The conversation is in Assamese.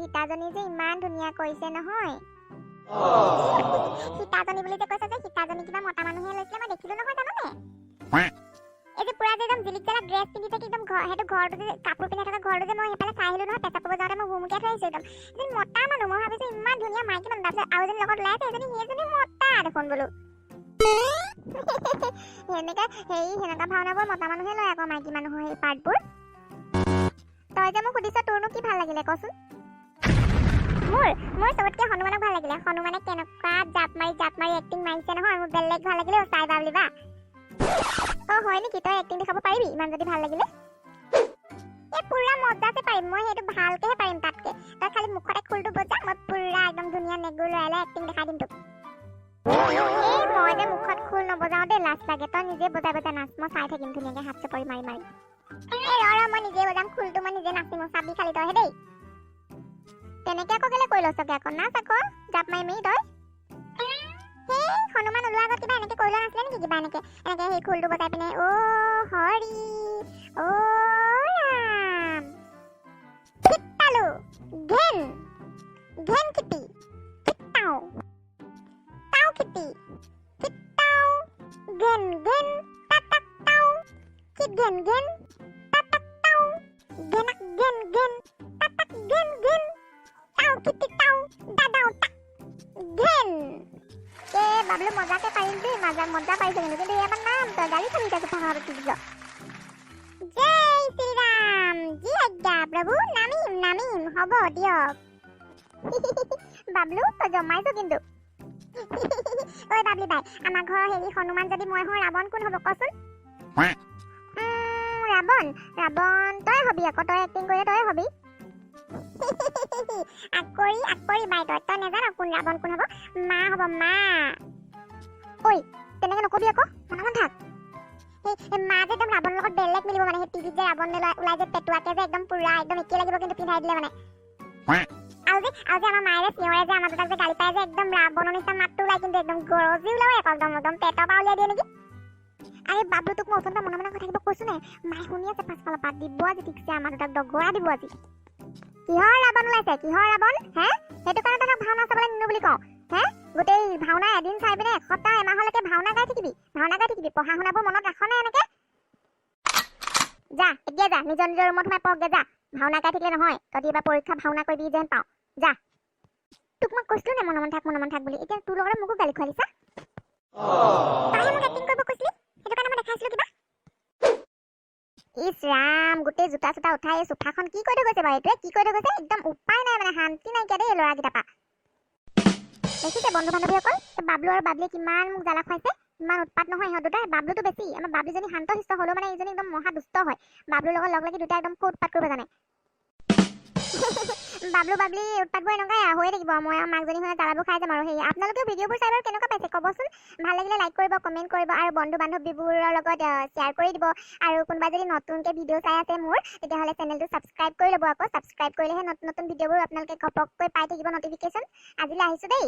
সীতাজনী যে ইমান ধুনীয়া কৰিছে নহয়। সীতাজনী বুলি যে কৈছে যে, সীতাজনী কিবা মতা মানুহে লৈছিলে, মই দেখিলো নহয়, জাননে? এই যে পুৰা যে একদম জিলিক জালাক ড্ৰেছ পিন্ধি থাকি একদম ঘৰ, সেইটো ঘৰটো যে কাপোৰ পিন্ধাই থকা ঘৰটো যে, মই সেইফালে চাই আহিলো নহয়। পেচাব কৰিব যাওঁতে মই ভুমুকিয়াই থৈ আহিছো। একদম এজনী মতা মানুহ, মই ভাবিছো ইমান ধুনীয়া মাইকী মানুহ। তাৰপিছত আৰু এজনী লগত ওলাই আছে, এজনী, সেইজনী মতা দেখোন বোলো। সেনেকে হেৰি সেনেকুৱা ভাওনাবোৰ মতা মানুহে লয় আকৌ, মাইকী মানুহৰ সেই পাৰ্টবোৰ। তই যে মোক সুধিছ তোৰনো কি ভাল লাগিলে, কচোন। মোৰ চবতকে হনুমানক ভাল লাগিলে। হনুমানে কেনেকুৱা জাপ মাৰি জাপ মাৰি এক্টিং মাৰিছে নহয়, মোৰ বেলেগ ভাল লাগিলে চাই। বাবলি বা, অ হয় নেকি? তই এক্টিং দেখাব পাৰিবি ইমান যদি ভাল লাগিলে? এই পুৰা মজাছে পাৰিম মই, সেইটো ভালকেহে পাৰিম তাতকে। তই খালি মুখতে খোলটো বজা, মই পুৰা একদম ধুনীয়া নেগুৰ লৰাই লৰাই এক্টিং দেখাই দিম তোক। এই মই যে মুখত খোল নবজাও দেই, লাজ লাগে। তই নিজে বজাই বজাই নাচ, মই চাই থাকিম ধুনীয়াকে হাত চাপৰি মাৰি মাৰি। এই ৰ ৰ, মই নিজে বজাম খোলটো, মই নিজে নাচিম, চাবি খালি তইহে দেই। তেনেকে আকৌ কেলে কৰি লৈছগে আকৌ? নাচ আকৌ জাপ মাৰি মাৰি তই। সেই হনুমান ওলোৱাৰ আগত কিবা এনেকে কৰি লোৱা নাছিলে নেকি? কিবা এনেকে এনেকে সেই খোলটো বজাই পিনে, অ' হৰি অ' ৰাম খিত্তালো ঘেন ঘেন খিতি খিত্তাও তাও খিতি খিত্তাও ঘেন ঘেন তাতাক তাও খিত ঘেন ঘেন তাতাক তাও ঘেনাক ঘেন ঘেন তাতাক ঘেন ঘেন তাও খিতি তাও দাদাও তাক ঘেন। এ বাবলু, মজাকে পাৰিল দেই, মজা মজা পাৰিছে কিন্তু। কিন্তু এবাৰ নাম তই গালি খাবি তই চোফাখনত উঠি দিছ। জয় শ্ৰীৰাম, জি আজ্ঞা প্ৰভু, নামিম নামিম, হ'ব দিয়ক। বাবলু, তই জমাইছ কিন্তু। ঐ বাবলি বাই, আমাৰ ঘৰৰ হেৰি হনুমান যদি মই হওঁ, ৰাৱণ কোন হ'ব কচোন? ৰাৱণ, ৰাৱণ তই হবি আকৌ, তই এক্টিং কৰিলে তই হবি। আকৰি আকৰি বাই, তই তই নেজান কোন ৰাৱণ কোন হ'ব? মা হ'ব মা। ঐ, তেনেকে নকবি আকৌ, মনে মনে থাক। সেই মা যে একদম ৰাৱণৰ লগত বেলেগ মিলিব, মানে সেই টিভিত যে ৰাৱণ ওলাই যে পেটুৱাকে যে, একদম পুৰা একদম একেই লাগিব কিন্তু পিন্ধাই দিলে মানে। আৰু যে আমাৰ মায়ে যে চিঞৰে যে, আমাৰ দুটাক যে গালি পায় যে, একদম ৰাৱণৰ নিচিনা মাতটো ওলাই কিন্তু, একদম গৰজি ওলাব আকৌ, একদম একদম পেটৰ পৰা উলিয়াই দিয়ে নেকি? আৰে বাবলু, তোক মই ওচৰতে মনে মনে কথা থাকিব কৈছো নাই? মায়ে শুনি আছে পাছফালৰ পৰা, দিব আজি ঠিকছে, আমাৰ দুটাক দগৰা দিব আজি। কিহৰ ৰাৱণ ওলাইছে, কিহৰ ৰাৱণ হে? সেইটো কাৰণে তহঁতক ভাওনা চাবলৈ নিনো বুলি কওঁ হে। গোটেই ভাওনা এদিন চাই পিনে এসপ্তাহ এমাহলৈকে ভাওনা গাই থাকিবি, ভাওনা গাই থাকিবি, পঢ়া শুনাবোৰ মনত ৰাখ নাই এনেকে? যা এতিয়া, যা, নিজৰ নিজৰ ৰুমত সোমাই পঢ়গে যা। ভাওনা গাই থাকিলে নহয়, তহঁতি এইবাৰ পৰীক্ষা ভাওনা কৰিবি যেন পাওঁ। যা। তোক মই কৈছিলো নে মনে মনে থাক, মনে মনে থাক বুলি? এতিয়া তোৰ লগতে মোকো গালি খুৱালি চা। তইহে মোক এক্টিং কৰিব কৈছিলি, সেইটো কাৰণে মই দেখাইছিলো কিবা। ইছ ৰাম, গোটেই জোতা চোতা উঠাই এই চোফাখন কি কৰি থৈ গৈছে বাৰু? এইটোৱে কি কৰি থৈ গৈছে? একদম উপায় নাই মানে, শান্তি নাইকিয়া দেই ল'ৰাকেইটাৰ পৰা। দেখিছে বন্ধু বান্ধৱীসকল, এই বাবলু আৰু বাবলিয়ে কিমান মোক জ্বালা খুৱাইছে। ইমান উৎপাত নহয় ইহঁত দুটাই। বাবলুটো বেছি, আমাৰ বাবলিজনী শান্ত শিষ্ট হ'লেও মানে এইজনী একদম মহা দুষ্ট হয়। বাবলুৰ লগত লগ লাগি দুটা একদম খুব উৎপাত কৰিব জানে। বাবলু বাবলি উৎপাতবোৰ এনেকুৱাই আৰু হৈয়ে থাকিব। মই আৰু মাকজনী হৈ জ্বালাবোৰ খাই যাম আৰু। সেই আপোনালোকেও ভিডিঅ'বোৰ চাই বাৰু কেনেকুৱা পাইছে ক'বচোন। ভাল লাগিলে লাইক কৰিব, কমেণ্ট কৰিব আৰু বন্ধু বান্ধৱীবোৰৰ লগত শ্বেয়াৰ কৰি দিব। আৰু কোনোবা যদি নতুনকৈ ভিডিঅ' চাই আছে মোৰ, তেতিয়াহ'লে চেনেলটো ছাবস্ক্ৰাইব কৰি ল'ব আকৌ। ছাবস্ক্ৰাইব কৰিলেহে নতুন নতুন ভিডিঅ'বোৰ আপোনালোকে ঘপককৈ পাই থাকিব নটিফিকেশ্যন। আজিলৈ আহিছোঁ দেই।